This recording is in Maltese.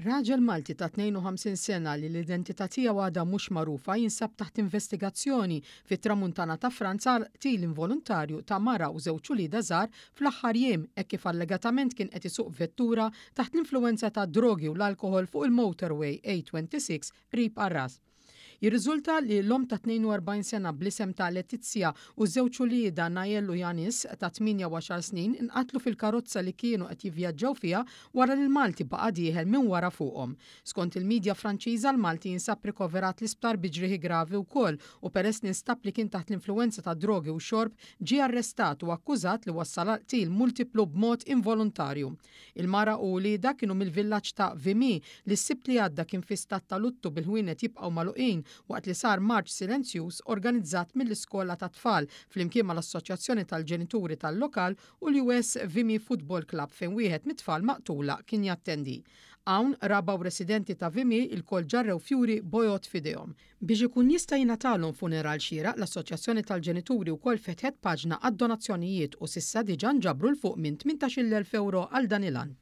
Raġel Malti ta' 52 sena li l-identità tiegħu għadha mhux magħrufa jinsab taħt investigazzjoni fit-Tramuntana ta' Franza għal qtil involontarju ta' mara u żewġ uliedha żgħar fl-aħħar jiem hekk kif allegatament kien qed isuq vettura taħt l-influwenza tad-drogi u l-alkoħol fuq il-motorway A26 qrib Arras. Jirriżulta li l-omm ta' 42 sena bl-isem ta' Letizia u ż-żewġ uliedha Nael u Yanis ta' tmienja u għaxar snin inqatlu fil-karozza li kienu qed jivvjaġġaw fiha wara li l-Malti baqa' dieħel minn wara fuqhom. Skont il-midja Franċiża l-Malti jinsab rikoverat l-isptar bi ġrieħi gravi wkoll u peress li nstab li kien taħt l-influwenza ta' drogi u xorb ġie arrestat u akkużat li wassal għal qtil multiplu b'mod involontarju. Il-mara u uliedha kienu mill-villaġġ ta' Vimy li s-Sibt li għadda kien fi stat ta' luttu bil-ħwienet jibqgħu magħluqin waqt li sar marċ silenzjuż organizzat mill-iskola tat-tfal flimkien mal-Assoċjazzjoni tal-Ġenituri tal-lokal u l-US Vimy Football Club fejn wieħed mit-tfal maqtula kien jattendi. Hawn, qraba u residenti ta' Vimy lkoll ġarrew fjuri bojod f'idejhom. Biex ikun jista' jingħatalhom funeral xieraq, l-Assoċjazzjoni tal-Ġenituri wkoll fetħet paġna għad-donazzjonijiet u s'issa diġà nġabru 'l fuq minn 18,000 ewro għal dan il-għan.